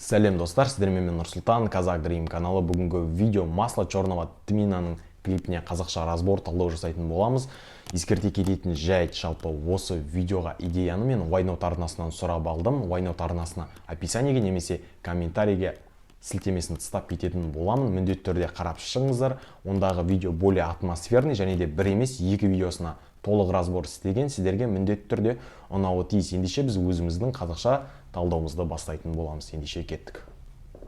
Сәлем, достар! Сіздермен мен, Нұрсұлтан, Қазақ Дрим каналы. Бүгінгі видео «Масло черного тминаның» клипіне қазақша разбор, талдау жасайтын боламыз. Ескерте кететін жайт: жалпы осы видеоға идеяны мен Why Not арнасынан сұрап алдым. Why Not арнасына описаниеге немесе комментарийге сілтемесін тастап кететін боламын, міндетті түрде қарап шығыңыздар. Ондағы видео более атмосферный және де бір емес, екі видеосына толық разбор істеген, сіздерге міндетті түрде ұнауы тиіс. Ендеше, біз өзіміздің қазақша талдауымызды бастайтын боламыз. Ендеше, кеттік.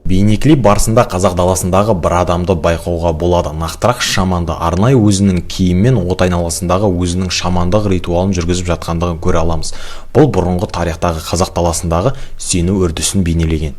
Бейнеклип барысында қазақ даласындағы бір адамды байқауға болады, нақтырақ, шаманды. Арнайы өзінің киіммен от айналасындағы өзінің шамандық ритуалын жүргізіп жатқандығын көре аламыз. Бұл бұрынғы тарихтағы қазақ даласындағы сену үрдісін бейнелеген.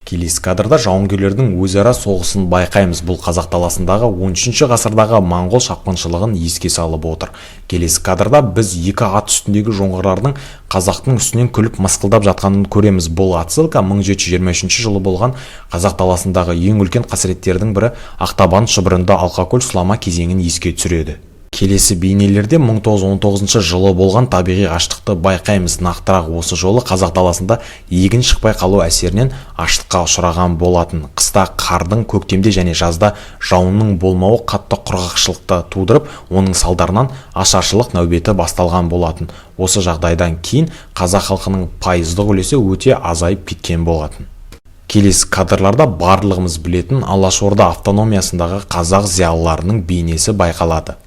Келесі кадрда жауынгерлердің өзара соғысын байқаймыз. Бұл қазақ даласындағы 13 ғасырдағы моңғол шапқыншылығын еске салып отыр. Келесі кадрда біз екі ат үстіндегі жоңғарлардың қазақтың үстінен күліп, мысқылдап жатқанын көреміз. Бұл отсылка 1723 жылы болған қазақ даласындағы ең үлкен қасіреттердің бірі, Ақтабан шұбырынды, алқакөл сұлама кезеңін еске түсіреді. Келесі бейнелерде 1919 жылы болған табиғи аштықты байқаймыз. Нақтырақ, осы жолы қазақ даласында егін шықпай қалу әсерінен аштыққа ұшыраған болатын. Қыста қардың, көктемде және жазда жауынның болмауы қатты құрғақшылықты тудырып, оның салдарынан ашаршылық нәубеті басталған болатын. Осы жағдайдан кейін қазақ халқының пайыздық үлесі өте азайып кеткен болатын. Келесі кадрларда барлығымыз білетін Алашорда автономиясындағы қазақ зиялыларының бейнесі байқалады.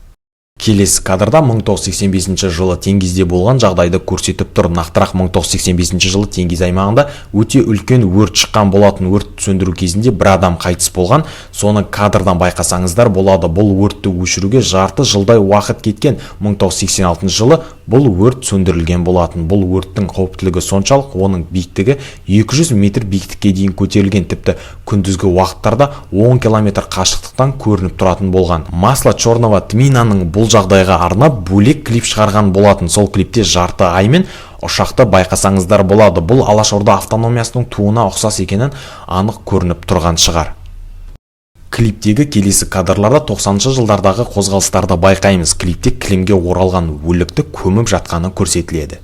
Келесі кадрда 1985 жылы Тенгизде болған жағдайды көрсетіп тұр. Нақтырақ, 1985 жылы Тенгиз аймағында өте үлкен өрт шыққан болатын. Өрт сөндіру кезінде бір адам қайтыс болған, соны кадрдан байқасаңыздар болады. Бұл өртті өшіруге жарты жылдай уақыт кеткен. 1986 жылы бұл өрт сөндірілген болатын. Бұл өрттің қауіптілігі соншалық, оның биіктігі 200 метр биіктікке дейін көтерілген, тіпті күндізгі уақыттарда 10 километр қашықтықтан көрініп тұратын болған. «Масло черного тминаның» бұл жағдайға арнап бөлек клип шығарған болатын. Сол клипте жарты ай мен ұшақты байқасаңыздар болады. Бұл Алашорда автономиясының туына ұқсас екенін анық көрініп тұрған шығар. Клиптегі келесі кадрларда 90 жылдардағы қозғалыстарды байқаймыз. Клипте кілемге оралған өлікті көміп жатқаны көрсетіледі.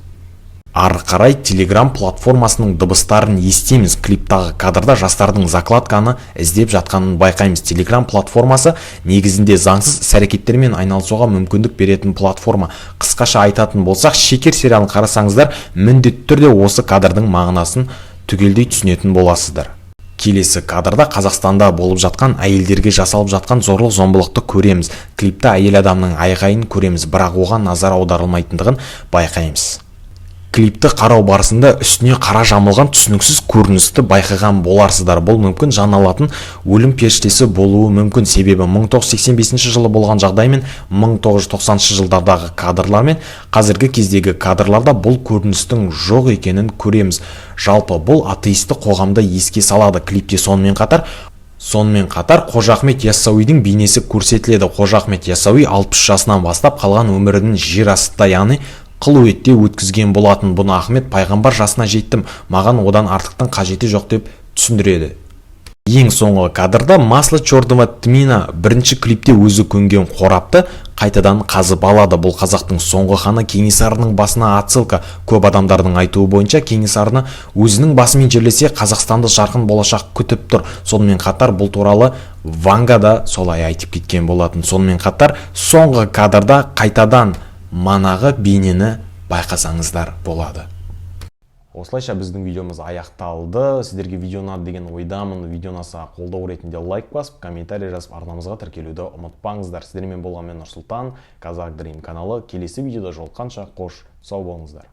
Ары қарай Телеграм платформасының дыбыстарын естиміз. Клиптағы кадрда жастардың закладканы іздеп жатқанын байқаймыз. Телеграм платформасы негізінде заңсыз іс-әрекеттермен айналысуға мүмкіндік беретін платформа. Қысқаша айтатын болсақ, «Шекер» сериалын қарасаңыздар, міндетті түрде осы кадрдың мағынасын түгелдей түсінетін боласыздар. Келесі кадрда Қазақстанда болып жатқан, әйелдерге жасалып жатқан зорлық зомбылықты көреміз. Клипте әйел адамның айғайын көреміз, бірақ оған назар аударылмайтындығын байқаймыз. Клипті қарау барысында үстіне қара жамылған түсініксіз көріністі байқаған боларсыздар. Бұл мүмкін жан алатын өлім періштесі болуы мүмкін, себебі 1985 жылы болған жағдай мен 1990 жылдардағы кадрлар мен қазіргі кездегі кадрларда бұл көріністің жоқ екенін көреміз. Жалпы, бұл атеистік қоғамды еске салады. Клипте сонымен қатар Қожа Ахмет Яссауидің бейнесі көрсетіледі. Қожа Ахмет Яссауи 60 жасынан бастап қалған өмірін жер астында, яғни қылуетте өткізген болатын. Бұны Ахмет пайғамбар «жасына жеттім, маған одан артықтың қажеті жоқ» деп түсіндіреді. Ең соңғы кадрда «Масло черного тмина» бірінші клипте өзі көмген қорапты қайтадан қазып алады. Бұл қазақтың соңғы ханы Кенесарының басына отсылка. Көп адамдардың айтуы бойынша, Кенесарыны өзінің басымен жерлесе, Қазақстанды жарқын болашақ күтіп тұр. Сонымен қатар бұл туралы Ванга да солай айтып кеткен болатын. Сонымен қатар соңғы кадрда қайтадан манағы бейнені байқасаңыздар болады. Осылайша біздің видеомыз аяқталды. Сіздерге видео ұнады деген ойдамын. Видео ұнаса, қолдау ретінде лайк басып, комментарий жазып, арнамызға тіркелуді ұмытпаңыздар. Сіздермен болған мен, Нұрсұлтан, Қазақ Дрим каналы. Келесі видеода жолыққанша, қош сау болыңыздар.